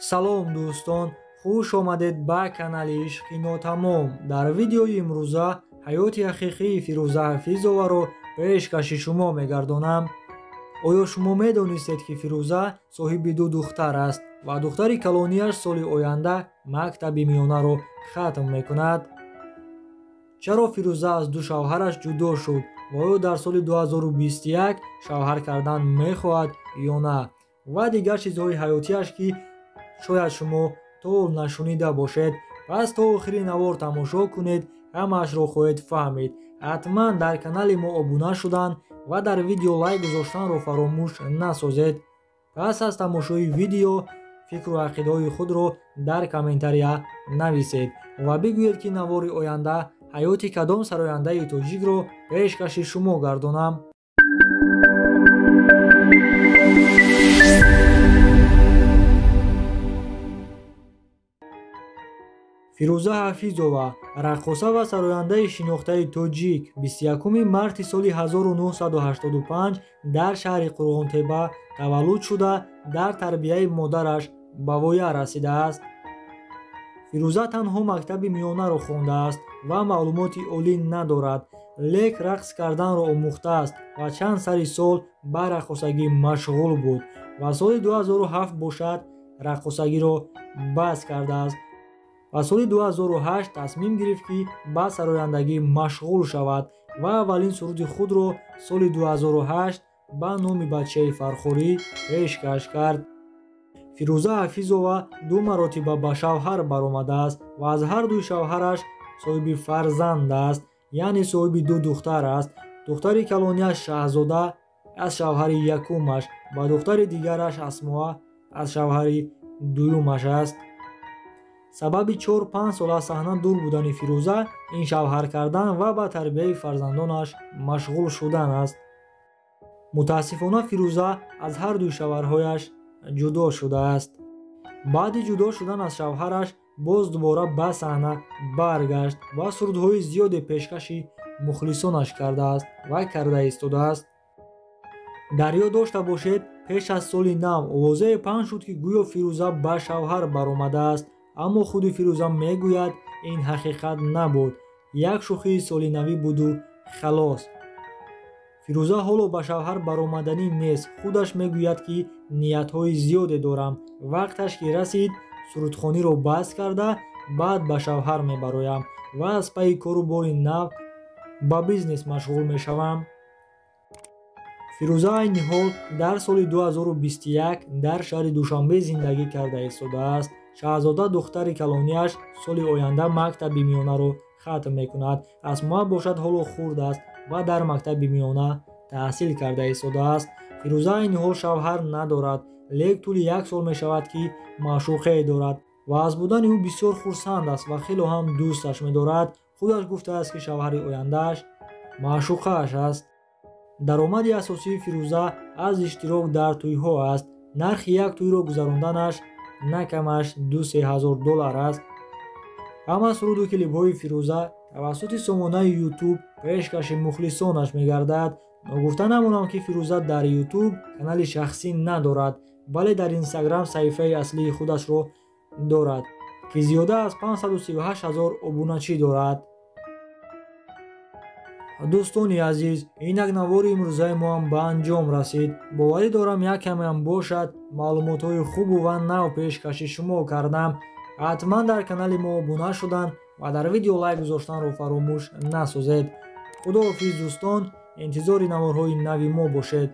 Салом дӯстон, хуш омадед ба канали Ишқи Нотамом. Дар видеои имрӯза ҳаёти ҳақиқии Фирӯза Ҳафизоваро пешкаши шумо мегардонам. Оё шумо медонистед, ки Фирӯза соҳиби ду духтар аст ва духтари калонияш соли оянда мактаби миёнаро хатм мекунад? Чаро Фирӯза аз ду шавҳараш ҷудо шуд ва оё дар соли 2021 шавҳар кардан мехоҳад ё на? Ва дигар чизҳои ҳаётиаш, ки шояд шумо то ҳол нашунида бошед. Пас то охири навор тамошо кунед, ҳамаашро хоҳед фаҳмид. Ҳатман дар канали мо обуна шудан ва дар видео лайк гузоштанро фаромӯш насозед. Пас аз тамошои видео фикру ақидаҳои худро дар комментария нависед ва бигӯед, ки навори оянда ҳаёти кадом сарояндаи тоҷикро пешкаши шумо гардонам. Фирӯза Ҳафизова, раққоса ва сарояндаи шинохтаи тоҷик, 21 марти соли 1985 дар шаҳри Қурғонтеппа таваллуд шуда, дар тарбияи модараш ба воя расидааст. Фирӯза танҳо мактаби миёнаро хондааст ва маълумоти олӣ надорад, лек рақс карданро омӯхтааст ва чанд сари сол ба раққосагӣ машғул буд ва соли 2007 бошад раққосагиро бас кардааст ва соли 2008 тасмим гирифт, ки ба сарояндагӣ машғул шавад ва аввалин суруди худро соли 2008 ба номи бачаи Фархорӣ пешкаш кард. Фирӯза Ҳафизова ду маротиба ба шавҳар баромадааст ва аз ҳар дуи шавҳараш соҳиби фарзанд аст, яъне соҳиби ду духтар аст. Духтари калонияш Шаҳзода аз шавҳари якумаш ва духтари дигараш Асмоа аз шавҳари дуюмаш аст. Сабаби 4-5 сол аз саҳна дур будани Фирӯза ин шавҳар кардан ва ба тарбияи фарзандонаш машғул шудан аст. Мутаассифона, Фирӯза аз ҳар дуи шавҳарҳояш ҷудо шудааст. Баъди ҷудо шудан аз шавҳараш боз дубора ба саҳна баргашт ва сурудҳои зиёде пешкаши мухлисонаш кардааст ва карда истодааст. Дар ёд дошта бошед, пеш аз соли нав овозае паҳн шуд, ки гӯё Фирӯза ба шавҳар баромадааст, аммо худи Фирӯза мегӯяд, ин ҳақиқат набуд, як шӯхии солинавӣ буду халос. Фирӯза ҳоло ба шавҳар баромаданӣ нест. Худаш мегӯяд, ки ниятҳои зиёде дорам, вақташ ки расид сурудхониро бас карда, баъд ба шавҳар мебароям ва аз пайи кору бори нав ба бизнес машғул мешавам. Фирӯза айни ҳол дар соли 2021 дар шаҳри Душанбе зиндагӣ карда истодааст. Шаҳзода, духтари калонияш, соли оянда мактаби миёнаро хатм мекунад. Асмоа бошад ҳоло хурд аст ва дар мактаби миёна таҳсил карда истодааст. Фирӯза айни ҳол шавҳар надорад, лек тӯли як сол мешавад, ки маъшуқае дорад ва аз будани ӯ бисёр хурсанд аст ва хело ҳам дӯсташ медорад. Худаш гуфтааст, ки шавҳари ояндааш маъшуқааш аст. Даромади асосии Фирӯза аз иштирок дар тӯйҳо аст. Нархи як тӯйро гузаронданаш на камаш 2-3 ҳазор доллар аст. Ҳама суруду клипҳои Фирӯза тавассути сомонаи Ютуб пешкаши мухлисонаш мегардад. Ногуфта намонам, ки Фирӯза дар Ютуб канали шахсӣ надорад, вале дар Инстаграм саҳифаи аслии худашро дорад, ки зиёда аз 538 ҳазор обуначӣ дорад. Дӯстони азиз, инак навори имрӯзаи мо ҳам ба анҷом расид. Боварӣ дорам, як камеам бошад маълумотҳои хубу ва нав пешкаши шумо кардам. Ҳатман дар канали мо обуна шудан ва дар видео лайк гузоштанро фаромӯш насозед. Худоҳофиз, дӯстон, интизори наворҳои нави мо бошед.